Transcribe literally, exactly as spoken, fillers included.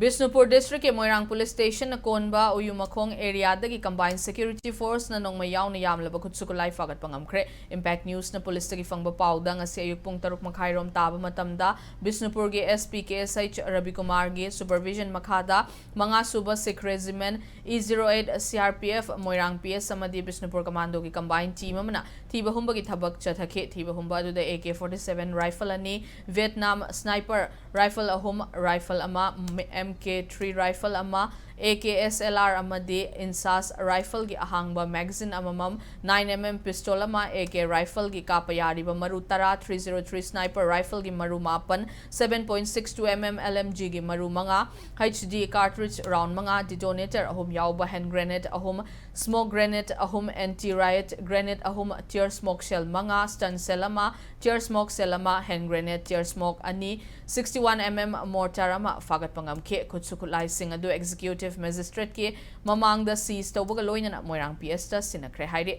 ꯕꯤꯁꯅꯨꯄꯨꯔ ꯗꯤꯁꯇ꯭ꯔꯤꯛꯀꯤ ꯃꯣꯏꯔꯥꯡ ꯄꯨꯂꯤꯁ ꯁ꯭ꯇꯦꯁꯟꯅ ꯀꯣꯟꯕ ꯎꯌꯨꯃꯈꯣꯡ ꯑꯦꯔꯤꯌꯥꯗꯒꯤ combine security ꯐꯣꯔꯁꯅ ꯅꯣꯡꯃꯩ ꯌꯥꯎꯅ ꯌꯥꯝꯂꯕ ꯈꯨꯠꯁꯨ ꯈꯨꯠꯂꯥꯏ ꯐꯥꯒꯠꯄ ꯉꯝꯈ꯭ꯔꯦ꯫ ꯏꯝꯄꯦꯛ ꯅ꯭ꯌꯨꯁꯅ ꯄꯨꯂꯤꯁꯇꯒꯤ ꯐꯪꯕ ꯄꯥꯎꯗ ꯉꯁꯤ ꯑꯌꯨꯛ ꯄꯨꯡ ꯇꯔꯨꯛ ꯃꯈꯥꯏꯔꯣꯝ ꯇꯥꯕ ꯃꯇꯝꯗ ꯕꯤꯁꯅꯨꯄꯨꯔꯒꯤ SP KSH ꯔꯕꯤꯀꯨꯃꯥꯔꯒꯤ ꯁꯨꯄꯔꯚꯤꯖꯟ ꯃꯈꯥꯗ ꯃꯉꯥ ꯁꯨꯕ Sikh regiment E zero eight CRPF ꯃꯣꯏꯔꯥꯡ PS ꯑꯃꯗꯤ ꯕꯤꯁꯅꯨꯄꯨꯔ ꯀꯃꯥꯟꯗꯣꯒꯤ ꯀꯝꯕꯥꯏꯟ ꯇꯤꯝ ꯑꯃꯅ ꯊꯤꯕ ꯍꯨꯝꯕꯒꯤ ꯊꯕꯛ ꯆꯠꯊꯈꯤ꯫ ꯊꯤꯕ ꯍꯨꯝꯕ ꯑꯗꯨꯗ AK forty seven ꯔꯥꯏꯐꯜ ꯑꯅꯤ, ꯚꯤꯌꯦꯠꯅꯥꯝ ꯁ꯭ꯅꯥꯏꯄꯔ ꯔꯥꯏꯐꯜ ꯑꯍꯨꯝ, ꯔꯥꯏꯐꯜ ꯑꯃ, MK three ꯔꯥꯏꯐꯜ ꯑꯃ, AKSLR ꯑꯃꯗꯤ ꯏꯟꯁꯥꯁ ꯔꯥꯏꯐꯜꯒꯤ ꯑꯍꯥꯡꯕ ꯃꯦꯒꯥꯖꯤꯟ ꯑꯃꯃꯝ, nine MM ꯄꯤꯁꯇꯣꯜ ꯑꯃ, AK ꯔꯥꯏꯐꯜꯒꯤ ꯀꯥꯞꯄ ꯌꯥꯔꯤꯕ ꯃꯔꯨ ꯇꯔꯥ, three zero three ꯁ꯭ꯅꯥꯏꯄꯔ ꯔꯥꯏꯐꯜꯒꯤ ꯃꯔꯨ ꯃꯥꯄꯟ, seven point six two MM LMGꯒꯤ ꯃꯔꯨ ꯃꯉꯥ, HD cartridge round ꯃꯉꯥ, detonator ꯑꯍꯨꯝ ꯌꯥꯎꯕ ꯍꯦꯟ ꯒ꯭ꯔꯦꯅꯦꯗ ꯑꯍꯨꯝ, ꯁ꯭ꯃꯣꯛ ꯒ꯭ꯔꯦꯅꯦꯗ ꯑꯍꯨꯝ, ꯑꯦꯟꯇꯤ ꯔꯥꯏꯠ ꯒ꯭ꯔꯦꯅꯦꯗ ꯑꯍꯨꯝ, ꯇꯤꯌꯔ ꯁ꯭ꯃꯣꯛ ꯁꯦꯜ ꯃꯉꯥ, ꯁ꯭ꯇꯟ ꯁꯦꯜ ꯑꯃ, ꯇꯤꯌꯔ ꯁ꯭ꯃꯣꯛ ꯁꯦꯜ ꯑꯃ, ꯍꯦꯟ ꯒ꯭ꯔꯦꯅꯦꯗ, ꯇꯤꯌꯔ ꯁ꯭ꯃꯣꯛ ꯑꯅꯤ, sixty one MM ꯃꯣꯔꯇꯥꯔ ꯑꯃ ꯐꯥꯒꯠꯄ ꯉꯝꯈꯤ꯫ ꯈꯨꯠꯁꯨ ꯈꯨꯠꯂꯥꯏꯁꯤꯡ ꯑꯗꯨ ꯑꯦꯛꯖꯤꯀ꯭ꯌꯨꯇꯤꯚ ꯃꯦꯖꯤꯁꯇ꯭ꯔꯦꯠꯀꯤ ꯃꯃꯥꯡꯗ ꯁꯤꯖ ꯇꯧꯕꯒ ꯂꯣꯏꯅꯅ ꯃꯣꯏꯔꯥꯡ PSꯇ ꯁꯤꯟꯅꯈ꯭ꯔꯦ ꯍꯥꯏꯔꯤ꯫